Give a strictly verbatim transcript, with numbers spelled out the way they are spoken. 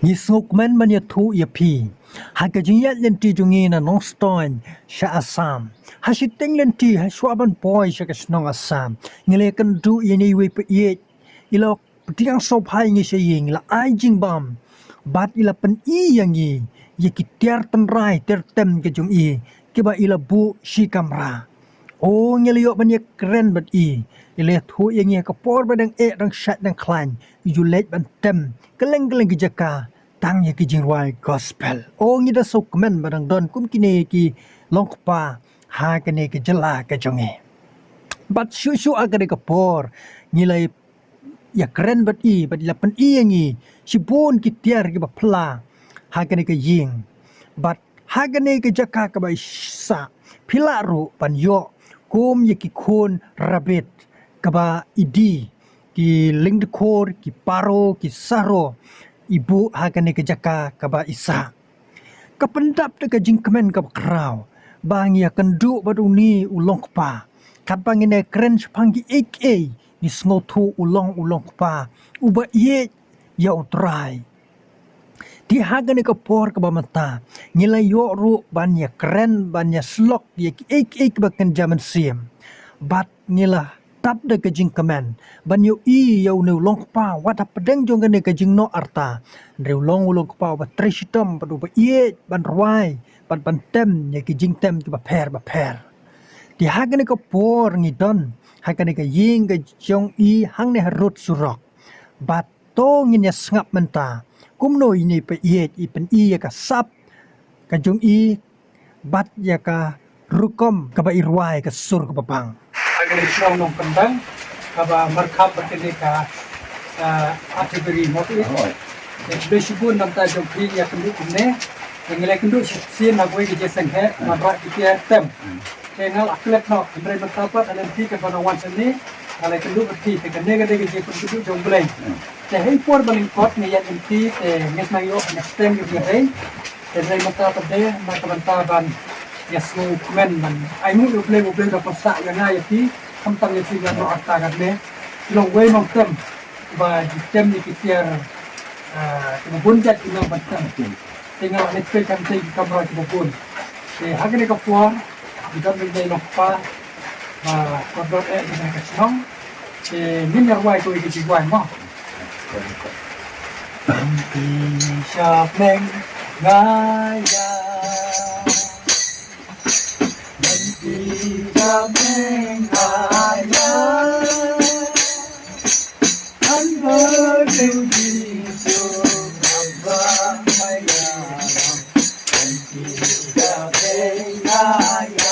Ngi sngewkmen ban ïathuh ïa phi ha ka jingïaid lynti jong ngi na Nongstoiñ sha Assam. Ha shiteng lynti, ha shuwa ban poi sha ka shnong Assam, ngi la ïakynduh ïa ine iwei i paid. I la pdiang sngewbha ïa ngi sha ïing, i la ai jingbam bad i la pyni ïa ngi ïa ki tiar tynrai tiar tem ka jong i kiba i la buh shi kamra. O, ngi la ïoh ban ïakren bad i. I la ïathuh ïa ngi ha ka por ba dang eh, dang shait, dang khlaiñ, i ju leit ban tem kylleng kylleng ki jaka tang ïa ki jingrwai gospel. O, ngi da sngewkmen ba dang don kum kine ki longkpa ha kane ka jylla ka jong ngi. Bad shuh shuh ha kane ka por ngi la ïakren bad i, bad i la pyni ïa ngi shibun ki tiar kiba phylla ha kane ka ïing. Bad ha kane ka jaka kaba i sah, phi lah ruh ban ïoh kum ïa ki khun rabbit kaba i die, ki lyngdkhur, ki paro, ki sahro, i buh ha kane ka jaka kaba i sah. Ka pyndap da ka jingkmen kaba khraw ba ngi ïakynduh bad une u longkpa. Katba ngin ïakren shaphang kiei kiei, ngi sngewthuh u long u longkpa uba ïeit ïa U Trai. Te ha kane ka por kaba mynta, ngi la ïoh ruh ban ïakren, ban ïasyllok ïa kiei kiei kiba kynja mynsiem. Bad ngi la dap da ka jingkmen ban ïohi ïa une u longkpa wat hapdeng jong kane ka jingnoh arta. Hynrei u long u longkpa uba trei shitom bad uba ïeit ban rwai bad ban tem ïa ki jingtem kiba pher bapher. Te ha kane ka por ngi don ha kane ka ïing ka jong i hangne harud surok. Bad to ngin ïa sngap mynta kumno ine i paid i pyni ïa ka sap ka jong i bad ïa ka rukom kaba i rwai, ka sur kaba bang. Ka dei shnong Nongkyndang kaba markhap bad kane ka, ah, Atibari North East. Te khublei shibun namar jong phi ïakynduh kumne. Te ngi la ïakynduh shisien ha kawei ka jingïaseng heh, namar ki tiar tem. Te nga la klet noh, hynrei mynta pat ha lynti kaba nga wan shane, nga la ïakynduh bad phi, te kane ka dei ka jingpynkhuid jong U Blei. Te ha i por ba lyngkot ngi ïaid lynti, te ngi sngewthuh ïa ka step jong ka dei. Te hynrei mynta pat de na ka bynta ban ïasngewkmen ban ai nguh ïa U Blei, U Blei u da pynsah ïa nga ïa phi, khamtam ïa phi ïa ka arta katne. Long wei nongtem ba ju tem ïa ki tiar, ah, kiba bun jait ki nang ban tem. Te nga la leit peit hangtei ki kamra kiba bun. Te ha kane ka por ngi don bad une u longkpa ba kordor eh jong kane ka shnong. Te ngin ïa rwai kawei ka jingwai mo. Lynti Sha Meng Nga Ïa. Lynti Sha Meng Nga Ïa. Lynti Sha Meng Nga Ïa.